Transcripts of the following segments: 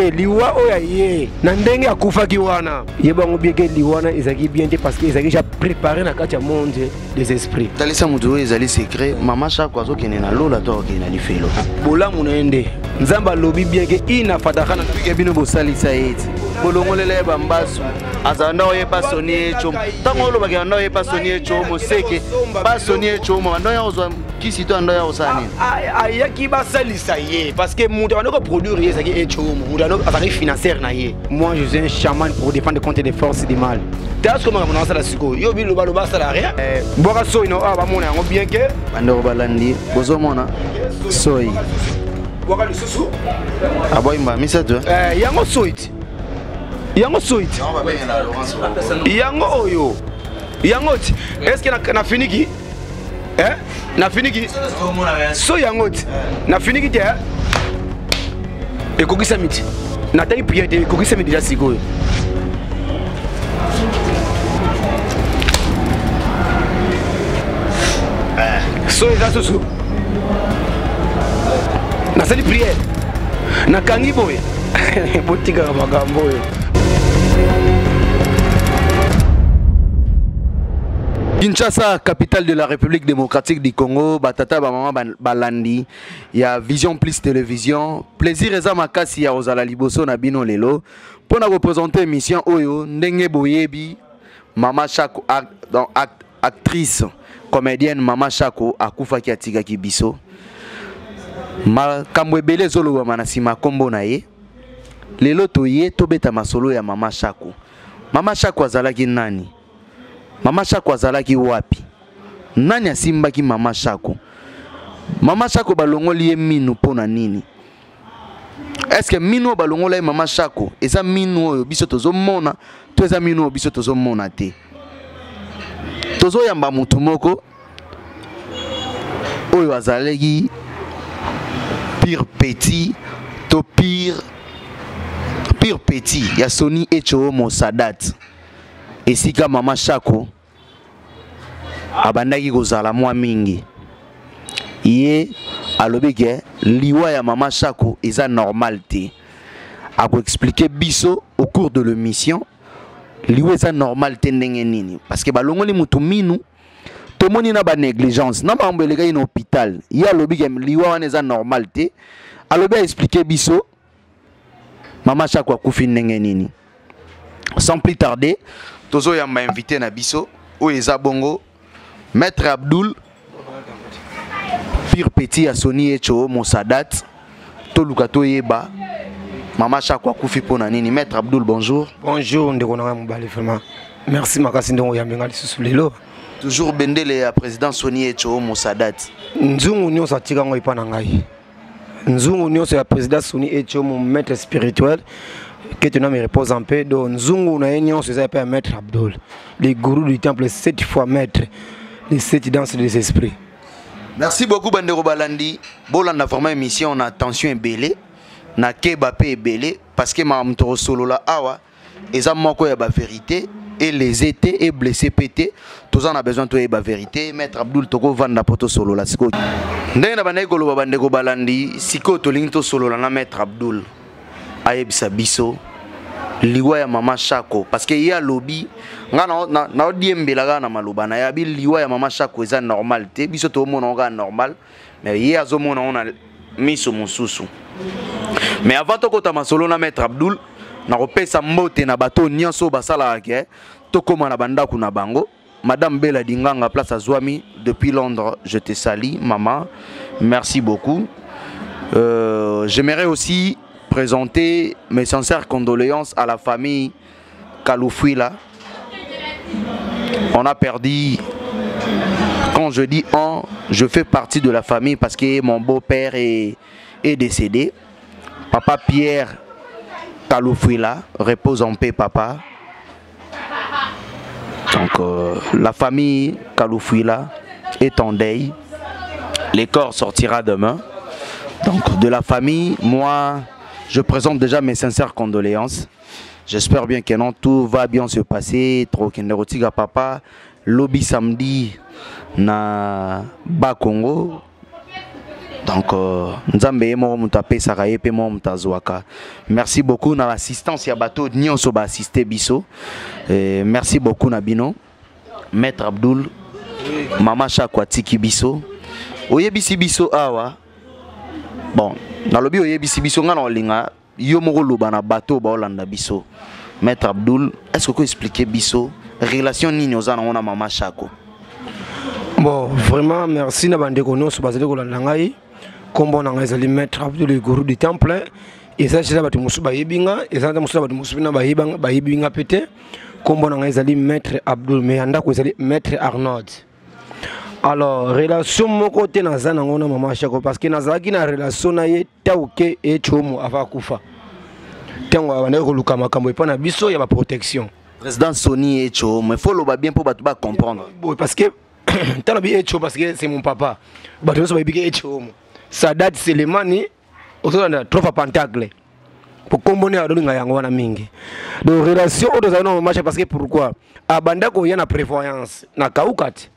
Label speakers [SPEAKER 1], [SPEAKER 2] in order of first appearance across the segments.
[SPEAKER 1] Te, liwa oyo aye na ndenge akufaki wana, yeba yango bien ke liwa wana ezalaki bien te, parce que ezalaki déjà préparé na kati ya monde des esprits.
[SPEAKER 2] Talisa moto oyo ezali secret, mama Shako azokende na lola to akokende na lifelo?
[SPEAKER 1] Bolamu na ye nde Nzambe alobi bien ke ina fataka na
[SPEAKER 2] ke bino bosalisa ye ti bolongolela ye bambasu, azala nda oyepa soni eco. Ntango olobaki na nda oyepa soni eco moseke basoni eco ma banda oya kozwa kisi to anda oya kosala nini?
[SPEAKER 1] Ayaki basalisa ye parce que moto abandi koproduire ye ezalaki ecomo, moto azalaki financière na ye. Moi, je suis un chaman pour défendre contre les forces du mal. Tala sikoyo makambo na asala sikoyo, yo bilobaloba asala rien. Bwaka soi na awa, bamona yango bien ke
[SPEAKER 2] Bandeko balandi, bozomona soi.
[SPEAKER 1] Bwaka lisusu.
[SPEAKER 2] Aboyimba misato.
[SPEAKER 1] Yango soi ti, yango soi ti, yango oyo, yango ti. Est ce que nafiniki? Nafiniki so yango ti, nafiniki te, ekokisami ti. Natali prière te, ekokisami déjà sikoyo. So eza susu, nasali prière, nakangi boye. Botikaka makambo oyo.
[SPEAKER 2] Kinshasa, capitale de la République démocratique du Congo, batata ba mama balandi ya Vision Plus Télévision, plaisir eza makasi ya ozala liboso na bino lelo pona ko présenter émission oyo. Ndenge boyebi, Mama Shako, donc actrice comédienne Mama Shako akufaki, atikaki biso. Makambo ebele ezolobama na nsima kombo na ye. Lelo toye tobeta masolo ya Mama Shako. Mama Shako azalaki nani? Mama Shako azalaki wapi? Nani asimbaki Mama Shako? Mama Shako balongoli ye minu mpo na nini? Est-ce que minu oyo balongola ye Mama Shako eza minu oyo biso tozomona to eza minu oyo biso tozomona te? Tozoyamba mutu moko oyo azalaki pire petit to pire petit ya Sony Echo Mosadat, esika Mama Shako abandaki kozala mwa mingi. Ye alobi ke liwa ya Mama Shako eza normal te. Akoexpliquer biso au cours de l'émission liwa eza normal te ndenge nini, parce que balongoli mutu minu, tomoni na banégligence na makambo elekaki na hôpital. Ye alobi ke liwa wana eza normal te. Alobi aexpliquer biso Mama Shako akufi ndenge nini. Sans plus tarder, tozoyamba invité na biso oyo eza bongo Maître Abdoul, pire petit ya Sony Echo Mosadat. Toluka toyeba Mama Shako akufi mpona nini. Maître Abdoul, bonjour.
[SPEAKER 1] Bonjour ndeko na ngai mobali, vraiment merci makasi ndenge oyambi ngai lisusu lelo.
[SPEAKER 2] Toujours bendele ya président Sony Echo Mosadat.
[SPEAKER 1] Nzungu nyonso atika yango epa na ngai, nzungu nyonso ya président Sony Echo, mon maître spirituel, que ton âme repose en paix. Donc nzungu na ye nyonso eza epa ya Maître Abdul, le gourou du temple, sept fois maître les sept danses des esprits.
[SPEAKER 2] Merci beaucoup bandeko balandi, bolanda vraiment émission na attention ebele, na keba pe ebele, parce que makambo tokosolola awa eza moko ya bavérité elese te, eblesse pe te. Toza na besoin toyeba vérité. Maître Abdoul, tokovanda mpo tosolola sikoyo ndenge na bandaki koloba. Bandeko balandi, sikoyo tolingi tosolola na Maître Abdoul, ayebisa biso liwa ya Mama Shako, parce que ye alobi, nga naodiembela kaka na maloba na ye, abi liwa ya Mama Shako eza normal te. Biso toomona ngo kaka normal, mais ye azomona ngo na miso mosusu. Mais avant tokota masolo na Maître Abdoul, nakopesa mbote na bato nyonso oyo basalaka ke tokóma na bandako na bango. Madame Bella Dinganga, place azwami depuis Londres, je te salue maman, merci beaucoup. J'aimerais aussi présenter mes sincères condoléances à la famille Kaloufuila. On a perdu, quand je dis on, je fais partie de la famille parce que mon beau-père est décédé. Papa Pierre Kaloufuila, repose en paix papa. Donc la famille Kaloufuila est en deuil. Le corps sortira demain. Donc de la famille, moi, je présente déjà mes sincères condoléances. J'espère bien que non, tout va bien se passer. Trokenderotiga papa, lobi samedi na Bas Congo. Donc Nzambe ye moko moto apesaka, ye mpe moko moto azwaka. Merci beaucoup na assistance ya bato nyonso baassiste biso. Merci beaucoup na bino. Maître Abdoul, mama Chako atiki biso, oyebisi biso awa. Bon, nalobi oyebisi biso, nga na olinga yo moko loba na bato baolanda biso. Maître Abdoul, est ce que okoexpliquer biso relation nini oza nango na mama Chako?
[SPEAKER 1] Bon, vraiment merci na bandeko nyonso bazali kolanda ngai. Nkombo na ngai ezali Maître Abdoul, le gourou du temple. Eza eza bato mosusu bayebi nga, eza na mosusu na bato mosusu mpena bayebi nga mpe te. Nkombo na ngai ezali Maître Abdoul, mais ya ndako ezali Maître Arnold. Alors, relation moko te naza nango na mama Chako, parce que nazalaki na relation na ye tauke echomo ava akufa, ntango abandaki koluka makambo epai na biso ya baprotection.
[SPEAKER 2] Président Sony Echo, mais faut loba bien pour bato ba comprendre.
[SPEAKER 1] Boye, parce que tala bi Echo, parce que c'est mon papa. Bato nyonso bayebi ke Echo Omo Sadat Selemani ozolanda trois fois pentacle po kombo ne adolinga yango wana mingi. Donc relation oyo tozali na mama, parce que pourquoi abanda koya na prévoyance na kauka te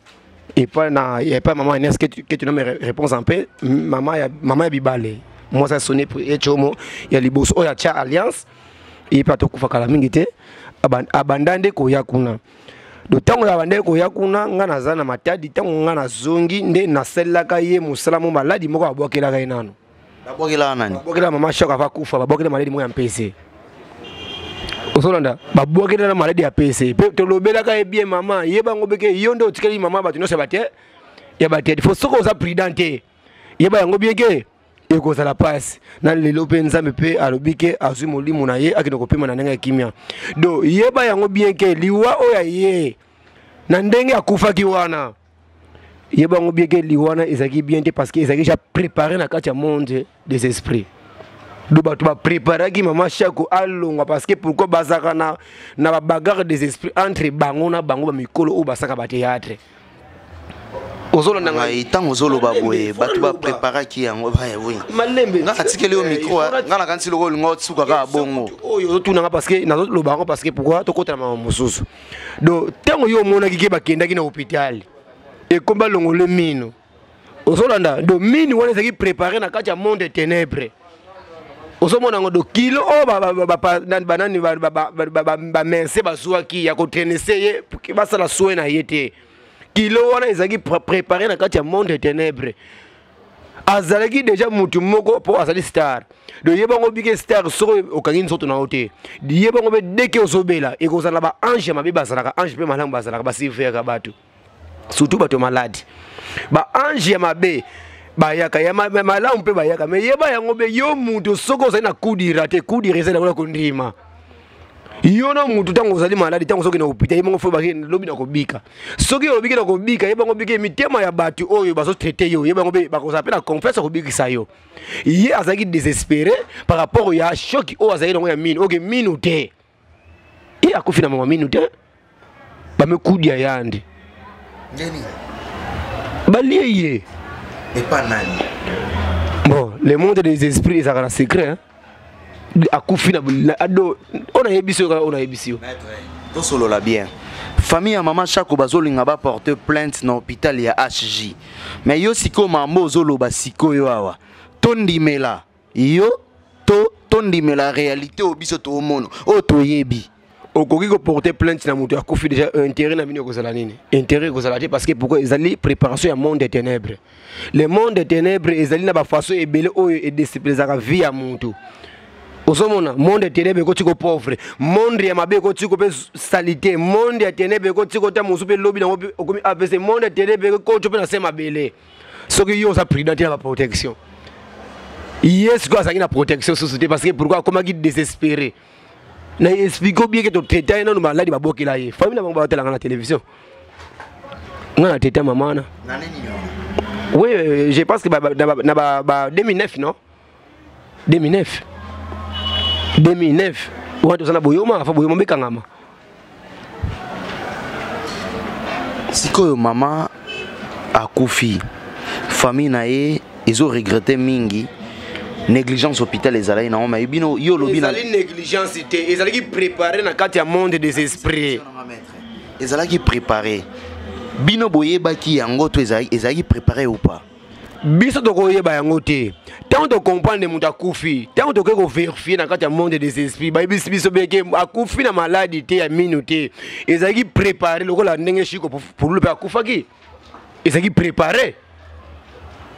[SPEAKER 1] epai na epai mama Agnès, que tu nommes réponse en paix, mama ya bibale, mwasi asoni Echomo ya liboso oyo atia alliance, ye mpe atokufa kala mingi te. Abanda nde koya kuna. Do ntango ya abandaki koya kuna, nga naza na Matadi. Ntango nga nazongi nde nasalelaka ye mosala mo maladi moko abwakelaka ye nano.
[SPEAKER 2] Babwakelaka nani?
[SPEAKER 1] Babwakela mama Shok ava kufa, babwakela maladi moko ya mpese. Ozolanda, babwakela na maladi ya pese mpe tolobelaka ye bien: mama, yebango beke yo nde otikali mama bato nyonso ya bate ya batete. Fo soki oza prudent te, yeba yango bien ke ekozala mpasi. Na lelo mpe Nzambe mpe alobi ke azwi molimo na ye, akende kopema na ndenge ya kimia. Do yeba yango bien ke liwa oyo aye na ndenge akufaki wana, yeba yango bien ke liwa wana ezalaki bien te, parce que ezalaki déjà préparé na kati ya monde des esprits. Do bato bapréparaki mama Shako alongwa, parce que pourquoi? Bazalaka na babagarre des esprits entre bango na bango, bamikolo oyo basaka bathéâtre. Ozolanda ngai?
[SPEAKER 2] Ngai ntango ozoloba boye, bato bapréparaki yango, oui.
[SPEAKER 1] Malembe.
[SPEAKER 2] Nga natikeli yo micro, nga nakanisi loko olinga osuka kaka bongo.
[SPEAKER 1] Oyo ozotunanga, parce que nazoloba yango, parce que pourquoi tokotala mama mosusu. Donc ntango yo omonaki ke bakendaki na hôpital, ekomi balongole mino. Ozolanda? Do mini wana ezalaki préparé na kati ya monde ténèbre. Ozomona yango? Do kilo oyo banani bamerce bazwaki ya kotraîner ye, basala soin na ye te, kilo wana ezalaki préparé na kati ya monde ténèbre. Azalaki déjà mutu moko mpo azali star. Do yebango bike star, soki okangi nzoto na yo te, yebango mpe deke ozobela, ekozala baange ya mabe. Bazalaka ange mpe malamu, bazalaka basurveillaka bato, surtout bato maladi. Baange ya mabe bayaka, ya malamu mpe bayaka. Me yeba yango mpe yo mutu, soki ozali na kudira te, kudira ezali yango na kondima yo na mutu. Ntango ozali maladi, ntango soki na hôpital, ye bango fo lobi na kobika. Soki olobiki na kobika, ye bango biki mitema ya bato oyo bazotraiter yo, ye bango mpe bakozala mpe na confiance ya kobikisa yo. Ye azalaki désespéré par rapport ya choc oyo azalaki nango ya mino. Oke mino te, ye akufi na mama mino te, bamekudia yande balie ye.
[SPEAKER 2] Epa nani?
[SPEAKER 1] Bon, le monde des esprits ezalaka na secret, hein? Akufi na ado oyo nayebisi yo kaka, oyo nayebisi yo.
[SPEAKER 2] Tosolola bien. Famille ya mama Chako bazolinga baporte plainte na hôpital ya HJ, mais yo sikoyo mambo ozoloba sikoyo awa, tondimela yo to tondimela réalité oyo biso toomona, oyo toyebi?
[SPEAKER 1] Okoki koporter plainte na moto akufi déjà, intérêt na bino ekozala nini? Intérêt ekozala te, parce que pourquoi? Ezali préparation ya monde des ténèbres. Le monde des ténèbres ezali na bafaçon ebele oyo edisciplinaka vie ya motu. Ozomona, monde ya ténèbre ekoti ko pauvre, monde ya mabe ekoti ko mpe salité, monde ya ténèbre ekoti ko ta mosu mpe lobi nango mpe okomi AVC, monde ya ténèbre ekoti mpe na se mabele soki yo oza prudent te na baprotection. Ye sikoyo azalaki na protection susu te, parce que pourquoi? Akomaki désespéré. Na explique bien ke totraita ye nano maladi babokela ye. Famille na bango baotalanga na télévision, nga na traita mama wana. Oui, je pense que na ba 2009, non, 2009, 2009 wana toza na boyoma afa boyoma mbekangama.
[SPEAKER 2] Sikoyo mama akufi, famille na ye ezoregretter mingi négligence hôpital ezalaki nango. Me bino, yo olobi
[SPEAKER 1] ezali négligence te, ezalaki préparé na kati ya monde des esprits.
[SPEAKER 2] Ezalaki préparé, bino boyebaki yango to ezalaki préparé ou pas?
[SPEAKER 1] Biso tokoyeba yango te. Ntango tocomprendre moto akufi, ntango tokoki koverifie na kati ya monde des esprits, bayebisi biso beke akufi na maladi te ya mino te, ezalaki prépare lokola ndenge Shiko Pululu mpe akufaki, ezalaki prépare.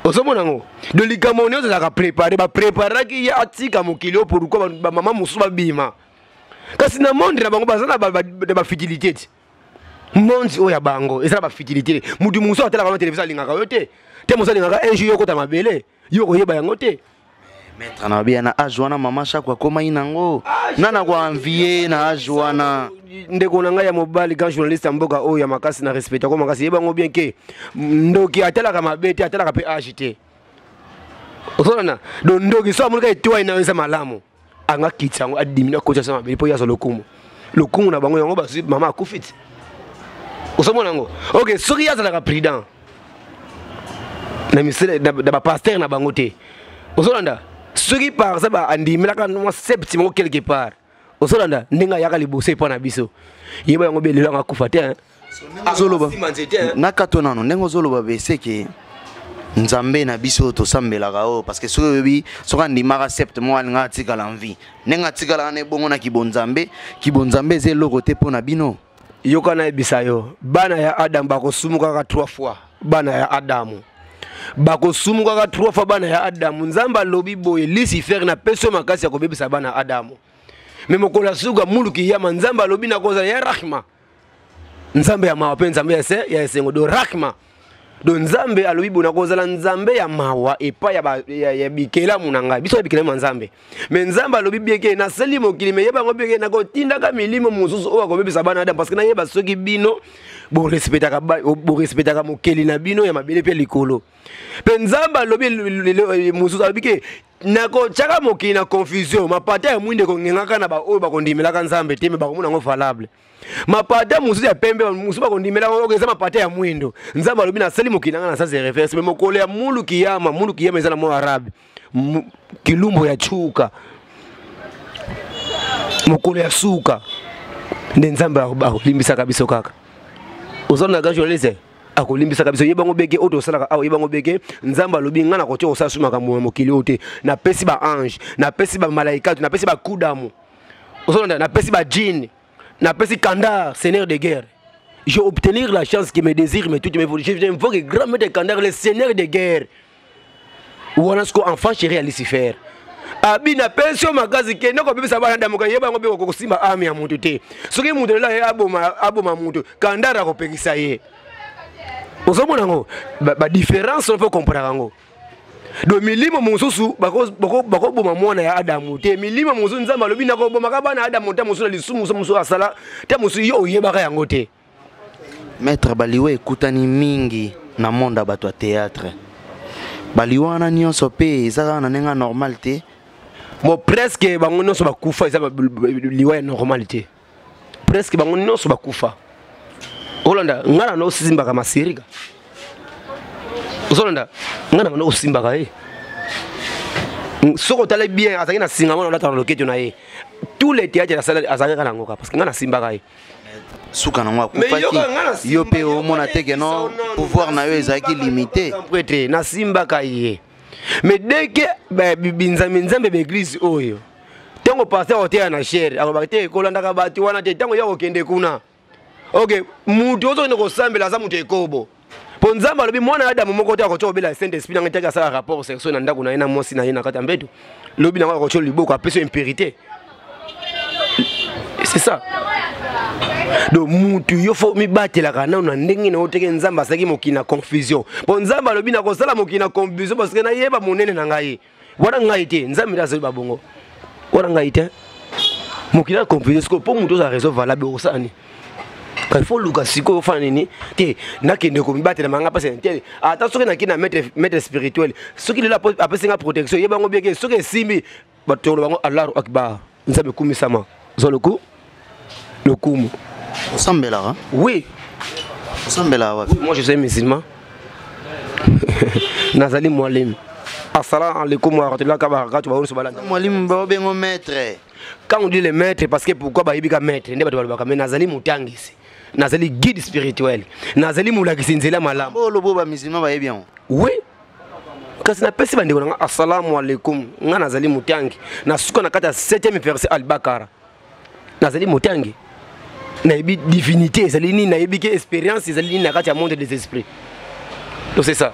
[SPEAKER 1] Ozomona yango do likambo nyonso ezalaka prépare, bapreparaki ye atika mokili oyo. Pourkui bamama mosusu babima? Kasi na monde na bango baza na bafidélité te. Monde oyo ya bango eza na bafutilité. Mutu mosusu atalaka na televizio, alingaka yo te te, mosusu alingaka un jour yo okota mabele, yo okoyeba yango te.
[SPEAKER 2] Maître, na bia na âge wana, mama Shako akomai nango nana koenvie na âge wana.
[SPEAKER 1] Ndeko na ngai ya mobali, grand journaliste ya mboka oyo ya makasi, na respecte ko makasi, yebango bien ke ndoki atalaka mabe te, atalaka mpe âge te. Ozolanda? Do ndoki so amonika etoile na yo eza malamu, anga kitisa yango, adimina, akotisa sa mabele mpo ye azwa lokumu, lokumu na bango. Yango bazwi mama akufi ti ozomona yango. Ok, soki ye azalaka prudent na misala na bapaster na bango te, ozolanda, soki par exemple andimelaka mwa septi moko quelque part, ozolanda ndenge ayaka liboso epa na biso, yeba yango be lelo anga akufa te.
[SPEAKER 2] Ozoloba nakato nano ndenge ozoloba beseke Nzambe na biso tosambelaka oyo, parce que soki oyebi, soki andimaka septe moko, alingaka atikala envie ndenge atikala wana, ebongo na kibonzambe, kibonzambe eza eloko te mpo na bino.
[SPEAKER 1] Yoka, nayebisa yo, bana ya Adamu bakosumukaka trois fois. Bana ya Adamu bakosumukaka trois fois. Bana ya Adamu, Nzambe alobi boye: Lucifer, napesi yo makasi ya kobebisa bana ya Adamu, me mokolo ya suka, muluki yama, Nzambe alobi nakozala ya rahma, Nzambe ya mawa mpe Nzambe ya se ya esengo. Do rahma, do Nzambe alobi boye: nakozala Nzambe ya mawa epai ya, ya, ya bikelamu na ngai. Biso ya bikelamu ya Nzambe, me Nzambe alobi bieke nasali mokili, me yeba yango bieke nakotindaka milimo mosusu oyo akobebisa bana Adam, parce que nayeba soki bino borespectaka, borespectaka mokeli na bino ya mabele mpe likolo. Mpe Nzambe alobi mosusu, alobi ke nakotyaka mokili na confusion, mapata ya mwinda ekongengaka na baoyo bakondimelaka Nzambe te, me bakomona yango valable. Mapata mosusu ya pembe, mosusu bakondimela yango eza mapata ya mwindo. Nzambe alobi nasali mokili nanga na sens reverse, me mokolo ya mulu kiyama, mulu kiyama eza na mot arabe, kilumbo ya chuka, mokolo ya suka nde Nzambe akolimbisaka biso kaka. Oza na grand journaliste, akolimbisaka biso. Yebango beke oyo tosalaka awa, yebango beke Nzambe alobi ngai nakotia kosala su makambo ya mokili oyo te. Napesi baange, napesi bamalaikatu, napesi bakudamu, ozolanda, napesi bajine, napesi Kandar, seigneur de guerre. J'ai obtenir la chance qui me désire, mais tout me je invoque grand maître Kandar, le seigneur de guerre wana siko enfant chéri ya Lucifer. Abi napesi yo makasi, kende kobebisa bana damoka. Yeba yango mpe kosimba ame ya motu te. Soki moto lelo aye aboma, aboma motu, Kandar akopekisa ye. Ozomona yango badifférence, mpo comprendre yango. Do milimo mosusu bakoboma mwana ya Adamu te. Milimo mosusu, Nzambe alobi nakobomaka bana ya Adamu te. Mosusu na lisumu mosusu, mosusu asala te, mosusu yo oyebaka yango te.
[SPEAKER 2] Maître, baliwa ekutani mingi na monde ya bato ya théâtre. Baliwa wana nyonso mpe eza kaka na ndenge normal te?
[SPEAKER 1] Bon, presque bango nyonso bakufa eza liwa ya normal te. Presque bango nyonso bakufa. Olanda ngai na osimbaka masirika, ozolanda ngai na osimbaka ye. Soki otali bien, azalaki na singa mwana olataka loketo na ye. Tous les théâtres azalaki kaka nango ka, parce que ngai nasimbaka ye.
[SPEAKER 2] Suka nango akufaki. Yo mpe omona te ke non, pouvoir na yo ezalaki limité?
[SPEAKER 1] Te, nasimbaka ye, mais dès que binzambe nzambe baeglise oyo, ntango pasteur oteya na chere, alobaka te kolandaka bato wana te. Ntango ya kokende kuna, ok, mutu ozokende kosambela aza moto ekobo, mpo Nzambe alobi mwana ya Adamu moko te akotia kobela Saint Esprit nanga taki asala rapport sexuel na ndako na ye na mwasi na ye na kati ya mbeto. Lobi nango akotia liboko, apesi yo impurité. C'est ça. Donc mutu yo fo mibatelaka nano na ndenge na yo teke. Nzambe asalaki mokili na confusion, mpo Nzambe alobi nakosala mokili na confusion parce que nayeba monene na ngai wana. Ngai te, Nzambe nde azali babongo wana, ngai te. Mokili na confusion sikoyo, mpo mutu ozala raison valable, okosala nini? Il faut luka sikoyo ofana nini te. Nakende komibatela manga mpasi te. Ata soki nakei na maître spirituel, soki lelo apesi nga protection, yebango bieke soki esimbi, bato bango Allahu akbar, Nzambe ekumisama, zwa loku lokumu.
[SPEAKER 2] Osambelaka?
[SPEAKER 1] Oui.
[SPEAKER 2] Osambelaka wapi?
[SPEAKER 1] Moi, je suis musulman, nazali mwalimu. Assalamu alaikum wa rahmatullahi wa barakatuh. Baoyo balanda.
[SPEAKER 2] Mwalimu, baobengo maître?
[SPEAKER 1] Quand on dit le maître, parce que pourquoi bayebi ka maître nde bato balobaka, mais nazali motangisi, nazali guide spirituel, nazali molakisi nzela malamu.
[SPEAKER 2] Olobo bamusulman bayebi yango?
[SPEAKER 1] Oui. Kasi napesi bandeko na nga assalamu alaikum. Nga nazali motangi na suka na kati ya 7e verset Al-Bakara. Nazali motangi, nayebi divinité ezali nini, nayebi ke expérience ezali nini na kati ya monde des esprits. Donc c'est ça.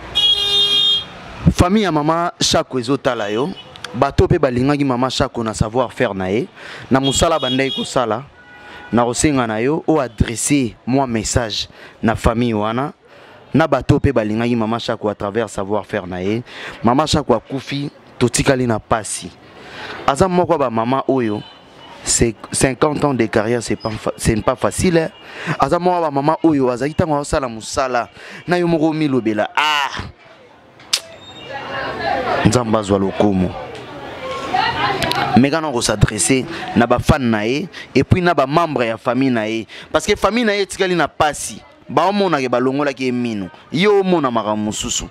[SPEAKER 2] Famille ya mama Shako ezotala yo, bato mpe balingaki mama Shako na savoir faire na ye na mosala bandaki kosala. Na kosenga na yo o adresser moi message na famille wana na bato mpe balingaki mama Shako à travers savoir faire na ye. Mama Shako akufi, totikali na pasi. Aza moko ba mama oyo, c'est 50 ans de carrière, c'est pas facile, hein. Aza moko ba mama oyo azaki tango asala musala na yo moko milobela, ah Nzambe azwa lokumu. Mais quand on s'adresser na ba fan na ye et puis na ba membre ya famille na ye, parce que famille na ye etikali na pasi, ba omona ke balongolaki ye mino, yo omona makambo mosusu.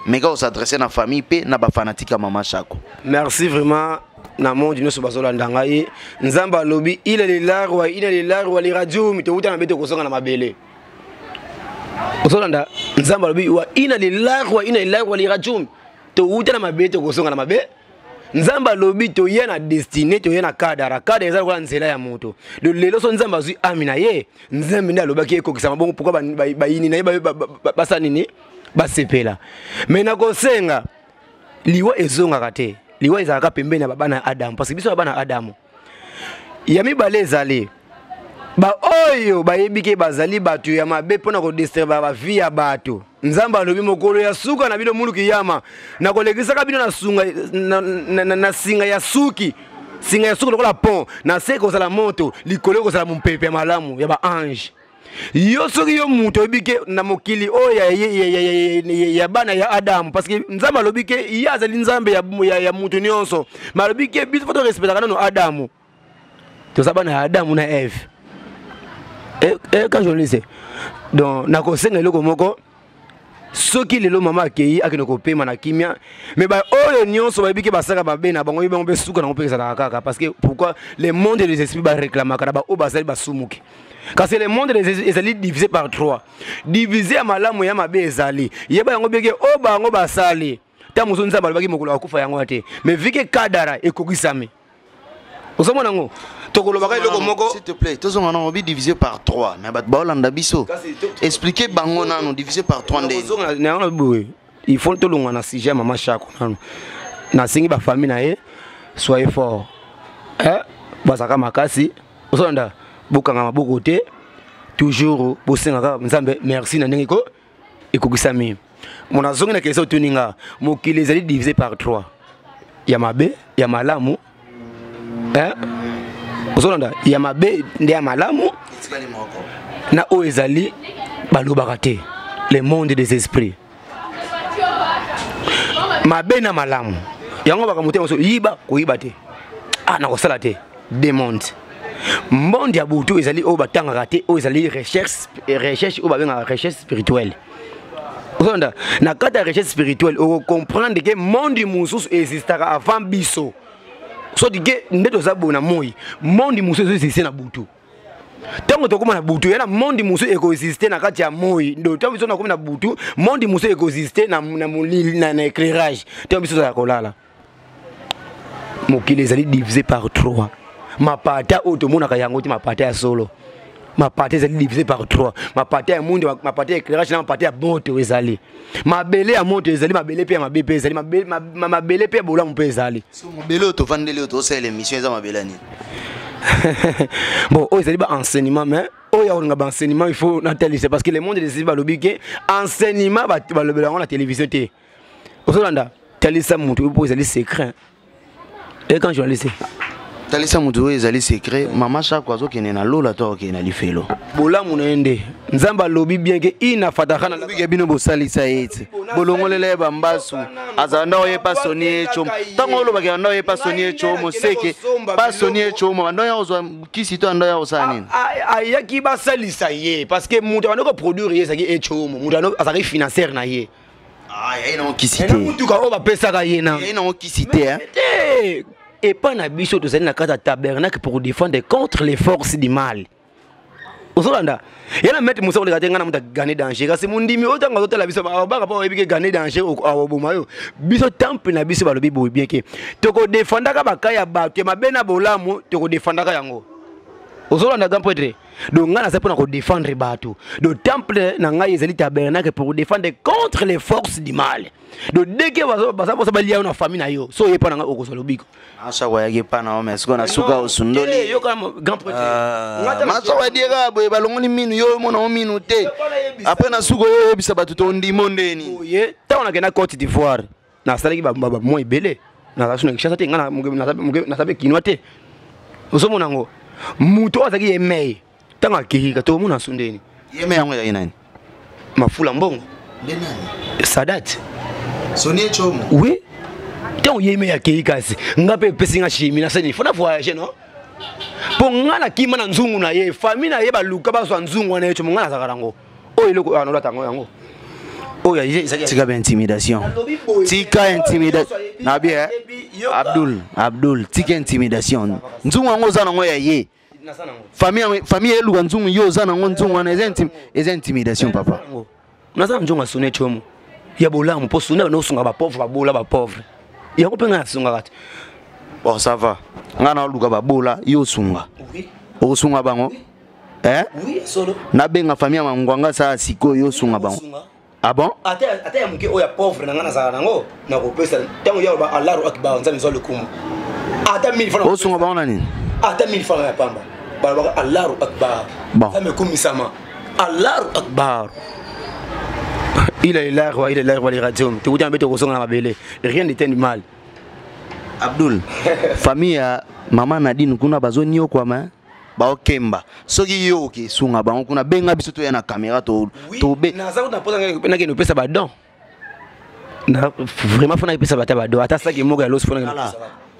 [SPEAKER 2] Mais quand on s'adresser na famille pe na ba fanatique ya mama Shako.
[SPEAKER 1] Merci vraiment na monde nyonso bazolanda ngai. Nzambe alobi ila lillahi wa ina lillahi wa lirajiun, towuta na bete kozonga na mabele. Ozolanda Nzambe alobi wa ina lillahi wa ina lillahi wa lirajiun, towuta na mabele tokozonga na mabe. Nzambe alobi toye na destinée, toye na kadara. Kadara eza lokola nzela ya moto. De lelo so Nzambe azwi ami na ye, Nzambe nde alobaki ekokisa mabongo, pourquoi bayini na ye basala nini? Basepela. Mais nakosenga liwa ezongaka te. Liwa ezalaka pembeni ya bana ya Adamu, parce que biso bana ya Adamu. Ya mibale ezali ba oyo bayebi ke bazali bato ya mabe mpona kodistribuer ba vie ya bato. Nzambe alobi mokolo ya suka na bino muluki yama, nakolekisaka bino na sunga, na, na, na, na singa ya suki, singa ya suki lokola pont, na se kozala moto, likolo kozala mopepe ya malamu ya ba ange. Yo soki yo moto oyebi ke na mokili oyo ya bana ya Adamu, parce que Nzambe alobi ke ye azali Nzambe ya moto nyonso, mais alobi ke biso faut torespectaka nano Adamu. Toza bana ya Adamu na Eve. Et quand journaliste, donc nakosenga eloko moko, soki lelo mama akei akende kopema na kimia, mais ba oyo nyonso bayebi ke basaka mabe na bango, bango mpe suka nango mpe ezalaka kaka. Parce que pourquoi le monde des esprits ba réclamaka na ba oyo bazali basumuki? Kasi le monde des esprits ezali divisé par 3. Divisé ya malamu ya mabe ezali. Yeba yango bien ke oyo bango basali, ntango mosusu Nzambe alobaki mokolo akufa yango te, mais vu que kadara ekokisami. Ozomona yango? Tokolobaka eloko moko.
[SPEAKER 2] S'il te plaît, tozonga nango bi divisé par 3, mais bato baolanda biso.
[SPEAKER 1] Kasi
[SPEAKER 2] Expliquer bango nano divisé par 3 nde.
[SPEAKER 1] Tozonga na yango boye. Il faut tolonga na sujet ya mama Shako nano. Nasengi ba famille na ye, soyez fort. Hein? Bazaka makasi. Ozolanda bokanga maboko te. Toujours bosengaka Nzambe merci na ndenge ko ekokisami. Mona zongi na question otuni nga, mokili ezali divisé par 3. Ya mabe, ya malamu. Hein? Ozolanda ya mabe nde ya malamu. Na oyo ezali balobaka te. Le monde des esprits. Mabe na malamu. Yango baka motema so yiba koyiba te. Ah nakosala te. Demande. Monde ya butu ezali oyo batangaka te, oyo ezali recherche, recherche oyo babengaka recherche spirituelle. Ozolanda na kati ya recherche spirituelle oko comprendre que monde mosusu existaka avant biso. Soki ke nde toza boye na moi, monde mosusu ezo existe na butu. Ntango tokóma na butu, ya na monde mosusu ekoexiste na kati ya moi. Ndo ntango biso nakomi na butu, monde mosusu ekoexiste na, na molili, na, na éclairage. Ntango biso tozala kolala. Mokili ezali divisé par 3. Mapata oyo tomonaka yango te, mapata ya solo. Mapata ezali divisé par 3. Mapata ya monde, mapata ya éclairage na mapata ya moto ezali. Mabele ya moto ezali, mabele pe ya mabe pe ezali, mabele pe ya bolamu pe ezali.
[SPEAKER 2] So mabele oyo tovandeli oyo tosala émission eza mabele ya nini?
[SPEAKER 1] Bon, oyo ezali ba enseignement, mais oyo ya kolinga ba enseignement, il faut natalisa parce que le monde des esprits balobi ke enseignement balobela yango na télévision te. Ozolanda talisa moto oyo po ezali secret. Et quand journaliste
[SPEAKER 2] talisa moto oyo ezali secret, mama Shako azokende na lola to akokende na lifelo.
[SPEAKER 1] Bolamu na ye nde Nzambe alobi bien ke ina fataka na
[SPEAKER 2] Lobi ke bino bosalisa ye te. Bolongolela ye bambasu. Azala nda oye pa soni ye tchomo. Tango olobaki ya nda oye pa soni ye tchomo, seke, pa soni ye tchomo, ba nda ya kozwa kisi to nda ya kosala nini?
[SPEAKER 1] Ayaki basalisa ye parce que moto abandi koproduire ye ezalaki ye tchomo, moto azalaki financière na ye.
[SPEAKER 2] Ah, yaye nango kisi te.
[SPEAKER 1] Na motuka oyo bapesaka ye na.
[SPEAKER 2] Yaye nango kisi te, hein?
[SPEAKER 1] Te. Epai na biso tozali na kati ya tabernacle pour défendre contre les forces du mal. Ozolanda ye na maître Musa koleka te. Ngai na moto agane danger, kasi mondimi oyo ntango azotala biso abaka mpo oyebi ke gane danger akoboma yo. Biso temple na biso balobi boye bien ke tokodefandaka baka ya bato ya mabe na bolamu, tokodefandaka yango. Ozolanda, grand prêtre? Donc ngai naza mpona kodefendre bato. Donc temple na ngai ezali tabernacle pour défendre contre les forces du mal. Donc dès que baza posa balia yo na famille na yo, so oye mpa na ngai, okozwa lobiko.
[SPEAKER 2] Masako ayaki epa na yo, mais sikoyo na suka osundoli.
[SPEAKER 1] Yoka, grand prêtre.
[SPEAKER 2] Masako adieka boye, balongoli minu, yo omona o minu te. Après na suka oyo oyebisa bato tondimo ndeni.
[SPEAKER 1] Oye ntango nakenda Côte d'Ivoire, nasalaki bamwa ebele. Nazala so na Kinshasa te, ngai naza mpe Kinois te. Ozomona yango, moto oyo azalaki ye mei, ntango akeyika tokomona so ndeni.
[SPEAKER 2] Ye me yango ezalaki nani?
[SPEAKER 1] Mafula mbongo.
[SPEAKER 2] Nde nani?
[SPEAKER 1] Sadat.
[SPEAKER 2] Soni Echomo.
[SPEAKER 1] Oui, ntango ye mei akei, kasi nga mpe epesi nga chimi, nasani fo na voyage non, mpo nga nakima na nzungu na ye. Famille na ye baluka bazwa nzungu wana ye como nga nazalaka nango. Oyo eloko oyo anolata yango, yango oyo ezalaki.
[SPEAKER 2] Tika baintimidation, tika intimidation na bien. Abdul, Abdul, tika intimidation. Nzungu yango oza nango ya ye, famille, famille eluka nzungu, yo oza nango nzungu wana eza intimidation, papa.
[SPEAKER 1] Naza na nzungu ya Soni Echomo ya bolamu, mpo Soni bana osunga bapauvre, babola, bapauvre yango mpe ngai nasungaka te.
[SPEAKER 2] Bon, ça va. Ngai naoluka babola, yo osunga, okosunga bango, eh?
[SPEAKER 1] Oui, solo.
[SPEAKER 2] Nabenga famille ya Mangwanga saa sikoyo, yo osunga bango. Ah bon?
[SPEAKER 1] Ata ya moke oyo ya pauvre na ngai nazala nango, nakopesa. Ntango ya oloba Allahu akbar, Nzambe zwa lokumu, ata 1000 francs.
[SPEAKER 2] Osunga bango na nini?
[SPEAKER 1] Ata 1000 francs ya pamba, balobaka Allahu akbar.
[SPEAKER 2] Bon.
[SPEAKER 1] Nzambe ekumisama, Allahu akbar. Il est là, il est là, il est radio. Tu vois, tu na mabele. Rien n'était du mal.
[SPEAKER 2] Abdul, famille ya mama Nadine kuna bazoniokwama, baokemba. Soki yo okesunga bango kuna, benga biso toya na caméra to tobe.
[SPEAKER 1] Naza kuna mposa nakende kopesa badon na vraiment fona epesa bata badon, ata saki moko ya loso fona.
[SPEAKER 2] Voilà.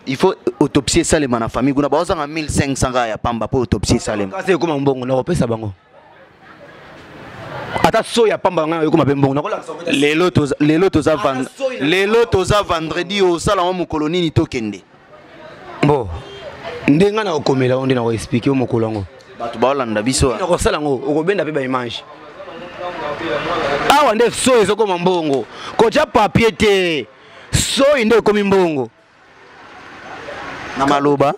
[SPEAKER 2] Il faut autopsie esalema na famille kuna, baozanga 1500 kaka ya pamba mpo autopsie esalema.
[SPEAKER 1] Kasi ekoma mbongo, nakopesa bango ata so ya pamba ngai, ekoma mpe mbongo, nakolakisa.
[SPEAKER 2] Lelo toza vendredi, osala ngo mokolo nini tokende?
[SPEAKER 1] Bon, nde ngai nakokomela yo, nde nakoexpliquer yo mokolo yango.
[SPEAKER 2] Bato baolanda biso.
[SPEAKER 1] Nakosala yango, okobenda mpe baimage awa. Nde soyi ezokoma mbongo, kotya papier te, soyi nde ekomi mbongo.
[SPEAKER 2] Na maloba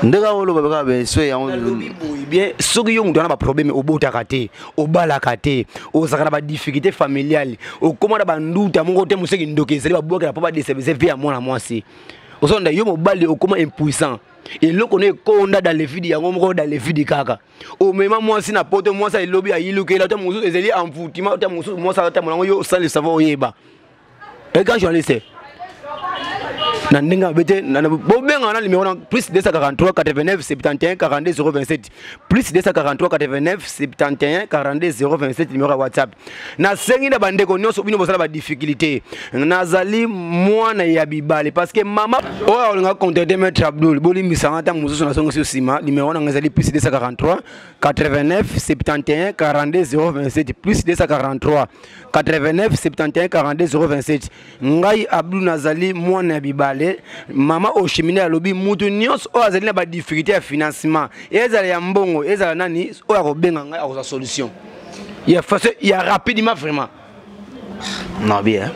[SPEAKER 2] nde kaka oloba kaka beso yango.
[SPEAKER 1] Nalobi boye bien, soki yo moto wana baproblème, obotaka te, obalaka te, ozalaka na badifficulté familiale, okóma na banduta moko te, moseki ndoki ezali babwakela mpo badéstabiliser vie ya mwana mwasi. Ozonda yo mobali okóma impuissant, eloko no ekonda dans le vide, yango moko dans le vide kaka. Omema mwasi na poto, mwasi elobi ayilukela te, mosusu ezali envoûtement te, mosusu mwasi atambola yango yo sans le savoir. Oyeba eka journaliste na ndenge mabe te. Bobengaka na numéro na plus 243 89 71 42 027, plus 243 89 71 42 027, numéro ya WhatsApp. Nasengi na bandeko nyonso, bino bozala badifficulté, nazali mwana ya bibale, parce que mama oyo akolinga contacter maître Abdul, bolimbisanga ntango mosusu nazongisi nsima. Numéro nanga ezali plus 243 89 71 42 027, plus 243 89 71 42 027. Ngai Abdul nazali mwana ya bibale. Mama Oshimine alobi mutu nyonso oyo azali na badifficulté ya financement, ezala ya mbongo, ezala nani, oyo akobenga ngai akozwa solution ya façon ya rapidement vraiment.
[SPEAKER 2] Non bien,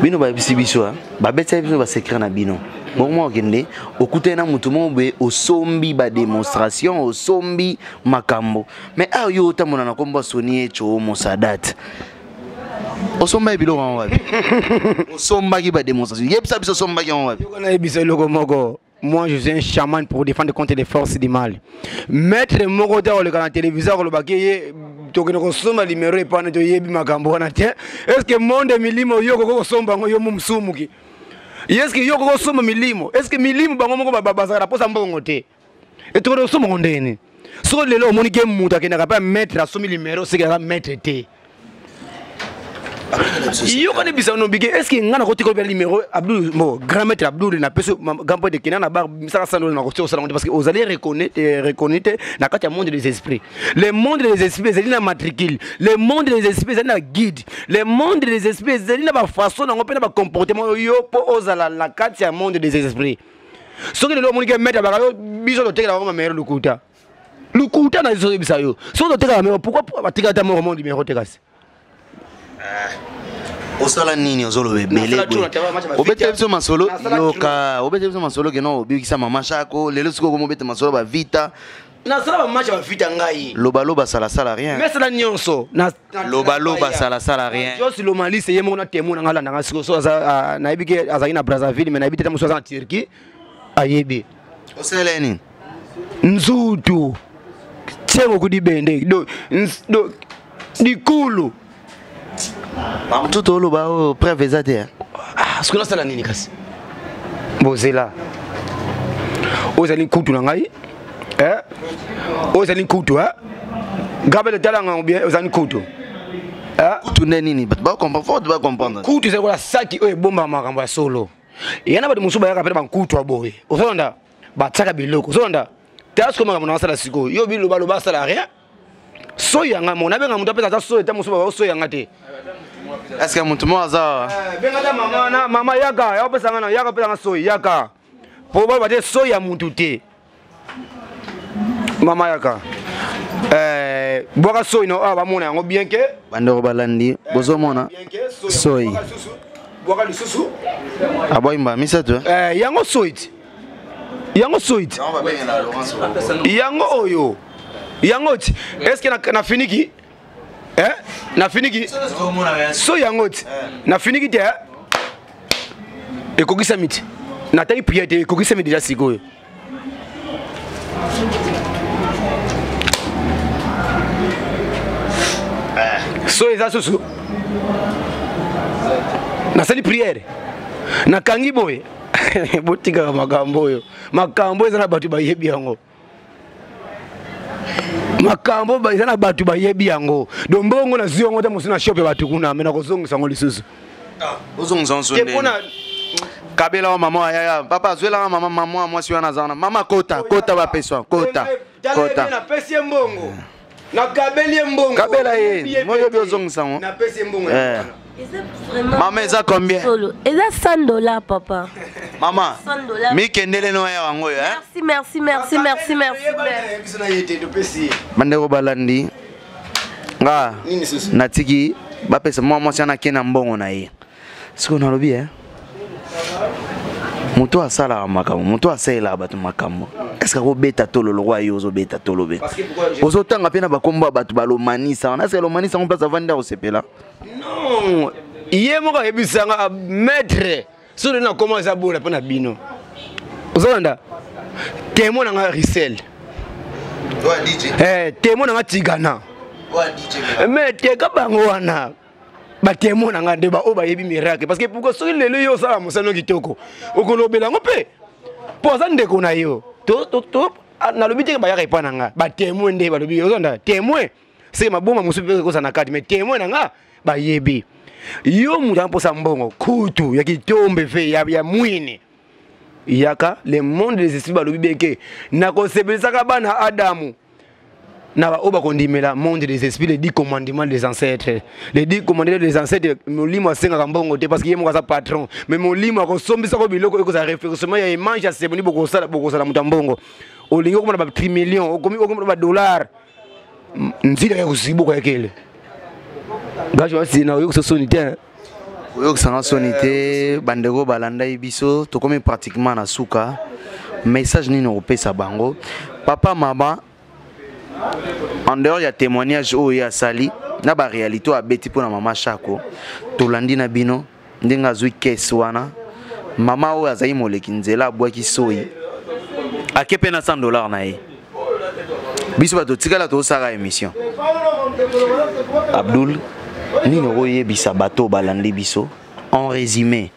[SPEAKER 2] bino bayebisi biso, babetisa biso basecret na bino. Bongo moko okende, okutani na motu moko boye, osombi badémonstration, osombi makambo, mais awa yo otambola na nkombo ya Soni Echo Mosadat. Osombaki biloko yango wapi? Osombaki badémonstration, yebisa biso, osombaki yango wapi?
[SPEAKER 1] Nayebisa eloko moko: moi, je suis un chaman pour défendre contre les forces du mal. Maître moko te akoleka na télévision akolobaki ye tokende kosomba numéro epana, toyebi makambo wana te. Est ce que monde milimo yo okoki kosomba yango? Yo mo mosumuki, est ce que yo okoki kosomba milimo? Est ce que milimo bango moko bazalaka na mposa mbongo te? Etokende kosomba ngo ndeni? Soki lelo omoni ke moto akendaka mpe maître asombi numéro, soki aza maître te, yokani bisa nobike. Est ce que ngai nakotika obela numéro Abdul, bon, grand maître Abdul, napesi grand pote, kenda na bar, misaka sandolo, nakotika kosala ngo te, parce que ozali reconnu te na kati ya monde des esprits. Le monde des esprits ezali na matricule, le monde des esprits ezali na guide, le monde des esprits ezali na bafaçon nango mpe na bacomportement yo mpo ozala na kati ya monde des esprits. Soki lelo omoni ke maître abaka yo, biso totekela bango mamere lokuta. Lukuta na ezoyebisa yo. Soki otekaka mero, pourquoi batekaka ata moko mo numéro te kasi?
[SPEAKER 2] Osala nini? Ozoloba ebele boye, obetela biso masolo. Yoka, obetela biso masolo keno obikisa mama Shako. Lelo sikoyo komobeta masolo bavita.
[SPEAKER 1] Nasala bamatch ya bavita ngai.
[SPEAKER 2] Lobaloba salasala rien.
[SPEAKER 1] Mesala nyonso.
[SPEAKER 2] Lobaloba salasala rien.
[SPEAKER 1] Jos Lomalise ye moko na temo na ngai alandanga sikoyo. So aza, nayebi ke azalaki na Brazzaville, mais nayebi te ta mosusu aza na Turquie, ayebi.
[SPEAKER 2] Osala nini?
[SPEAKER 1] Nzutu tiengo kudibende do, do dikulu.
[SPEAKER 2] Bamosusu oloba oyo preuve eza te.
[SPEAKER 1] Ah, soki nasala nini kasi? Bozela, oyo ezali nkutu na ngai, oyo ezali nkutu Gabriel, talanga bien, ozali nkutu.
[SPEAKER 2] Kutu nde nini? Bato bacomprendre, faut bacomprendre.
[SPEAKER 1] Kutu ezali kola saki oyo ebombaka makambo ya solo. Eya na bato mosusu bayaka mpe na bankutu ya boye, ozolanda batiaka biloko, ozolanda tala sikoyo makambo na asala sikoyo. Yo bilobaloba asala rien. Soyi yanga moko nabenga moto apesa ata soyi ata mosusu baosoyi yanga te.
[SPEAKER 2] Est ce que moto moko aza?
[SPEAKER 1] Benga ata mama na mama, yaka ya opesa nga na yaka opesa nga soyi, yaka po baloba te soyi ya mutu te. Mama yaka, bwaka soyi na awa, bamona yango bien ke.
[SPEAKER 2] Bandeko balandi, bozomona soyi.
[SPEAKER 1] Bwaka lisusu.
[SPEAKER 2] Aboyimba misato.
[SPEAKER 1] Yango soyi ti, yango soyi ti, yango oyo, yango ti. Est ce que nafiniki? Nafiniki so yango ti, nafiniki te, ekokisami ti. Natali prière te, ekokisami déjà sikoyo. So eza susu, nasali prière, nakangi boye. Botikaka makambo oyo, makambo eza na bato bayebi yango, makambo eza na bato bayebi yango. Donc mbongo nazwi yango te, mosu na shop ya bato kuna, me nakozongisa yango lisusu.
[SPEAKER 2] Ozongisa nso ndeni? Kabela wa mama ayaya, papa azwelanga mama, mama mwasi wana aza wana. Mama kota, kota, bapeswa, kota, kota.
[SPEAKER 1] Napesi ye mbongo, nakabeli ye mbongo.
[SPEAKER 2] Kabela ye moyobi, ozongisa yango.
[SPEAKER 1] Napesi ye mbongo.
[SPEAKER 2] Mama, eza combien?
[SPEAKER 3] Eza 100 $ papa.
[SPEAKER 2] Mama, mikendele no ya yango oyo.
[SPEAKER 3] Merci, merci, merci, merci, merci.
[SPEAKER 2] Bandeko balandi nga, natiki bapesa mwa mwasi wana, ake na mbongo na ye. Sikoyo nalobi e, moto asalaka makambo, moto asalelaka bato makambo, est-ce akobeta tolo lokwa yo ozobeta tolo be, ozotanga mpe na bakombo ya bato balomanisa wana? Est-ce alomanisa yango place avandi akosepela?
[SPEAKER 1] Non, ye moko ayebisanga: maître, soki nakoma eza bola mpo na bino. Ozolanda témoin na nga Risel, témoin na nga Tigana, mais teka bango wana batémoin na nga nde baoyo bayebi miracle. Parce que pourquoi? Soki lelo yo osala mosano kitoko, okolobela yango mpe mpo aza ndeko na yo. Nalobi teke bayaka epa na nga, batémoin nde balobi. Ozolanda témoin seke maboma mosusu mpe ekozala na kati, mais témoin na nga bayebi. Yo moto amposa mbongo kutu ya kitombe fe ya mwini, yaka. Le monde des esprits balobi beke nakosepelisaka bana Adamu na baoyo bakondimela monde des esprits, les 10 commandements des ancêtres, les 10 commandements des ancêtres. Molimo asengaka mbongo te, parce que ye moko aza patron, mais molimo akosombisako biloko ekozala référencement ya image ya cérémonie. Bokosala, bokozala moto ya mbongo. Olingi okomona ba trimillion, okomi okomona badollar, nzila ya kozibuka yakele gajo asina oyokisa soni te.
[SPEAKER 2] Oyokisanga soni te. Bandeko balandai biso, tokomi pratiquement na suka. Message nini okopesa bango, papa, mama, en dehors ya témoignage oyo ye asali na baréalité oyo abeti mpona mama Shako? Tolandi na bino ndenge azwi kese wana. Mama oyo azali moleki nzela, abwaki soyi, ake mpe na 100 $ na ye. Biso bato tikala tosala émission. Abdul, nini okoyebisa bato balandi biso en résumé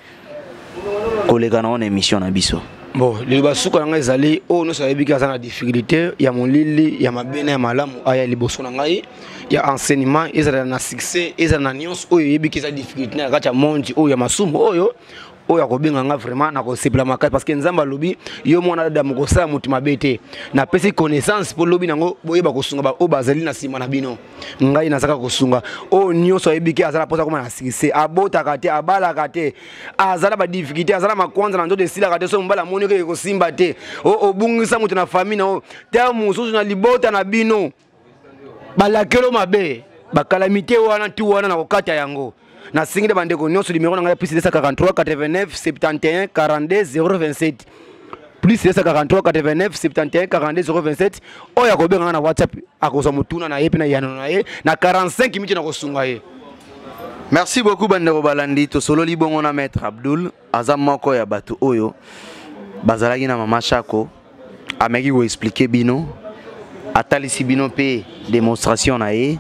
[SPEAKER 2] koleka na wana émission na biso?
[SPEAKER 1] Bon, liloba suka na ngai ezali: oyo nyonso ayebiki aza na difficulté ya molili, ya mabe na ya malamu, aya liboso na ngai ya enseignement. Ezala na succès, ezala na nyonso oyo oyebiki eza difficulté na kati ya monde oyo ya masumu oyo. Oyo akobenga nga vraiment nakosepela makasi, parce que Nzambe alobi yo mwana Adamu kosala moto mabe te. Napesi connaissance mpo lobi nango boyeba kosunga baoyo bazali na nsima na bino. Ngai nazaka kosunga oyo nyonso ayebi ke aza na mposa koma na succès, abotaka te, abalaka te, aza na badifficulté, aza na makwanza na nzoto esilaka te, so mobali amoni oke ekosimba te, obungisa moto na famille na oyo te, mosusu na libota na bino balakelo mabe, bakalamite wana tu wana na kokata yango. Nasengi na bandeko nyonso, numero na ngai ya plus 243 89 71 42 027, plus 243 89 71 42 027. Oyo akobenga nga na WhatsApp akozwa motuna na ye mpe na yano na ye na 45 minutes, na kosunga ye.
[SPEAKER 2] Merci beaucoup bandeko balandi. Tosololi bongo na maître Abdul, aza moko ya bato oyo bazalaki na mama Shako. Ameki koexpliquer bino, atalisi bino mpe démonstration na ye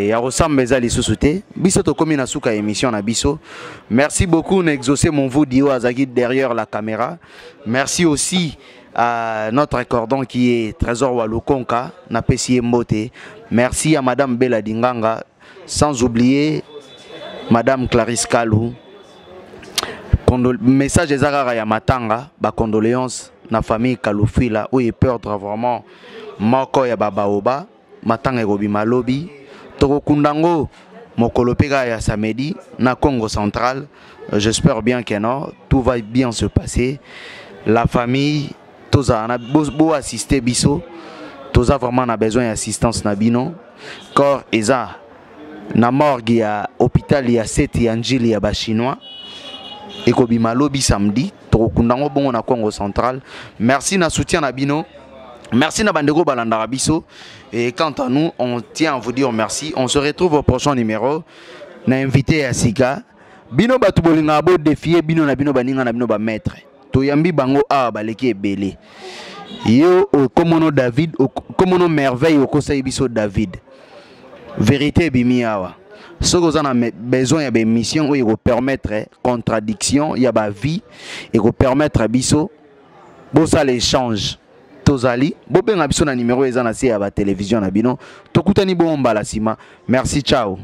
[SPEAKER 2] ya kosamba eza lisusu te. Biso tokomi na suka ya émission na biso. Merci beaucoup na Exaucé Monvudi oyo azalaki derrière la caméra. Merci aussi à notre cordon qui est Trésor Walukonka, napesi ye mbote. Merci à madame Bella Dinganga, sans oublier madame Clarisse Kalou. Message eza kaka ya matanga, bacondoléance na famille Kalufila oyo eperdre vraiment moko ya babaoba. Matanga ekobima lobi, tokokunda yango mokolo mpe kaka ya samedi na Congo Central. J'espère bien que non, tout va bien se passer. La famille, tozala na boassiste biso, toza vraiment na besoin ya assistance na bino. Corps eza na morgue ya hôpital ya sete ya Njili ya bachinois, ekobima lobi samedi, tokokunda yango bongo na Congo Central. Merci na soutien na bino, merci na bandeko balandaka biso. Et quant à nous, on tient à vous dire merci. On se retrouve au prochain numéro na invité ya sika. Bino bato bolingaka bodéfier bino na bino, baninga na bino, bamaître, toyambi bango awa, baleki ebele. Yo okomono David, okomono Merveille, okosaki biso David. Vérité ebimi awa. Soki oza na besoin ya baémission oyo ekopermettre contradiction ya bavie, ekopermettre biso bosala échange, tozali, bobenga biso na numéro eza na se ya batelevizio na bino. Tokutani bongo mbala nsima. Merci, ciao.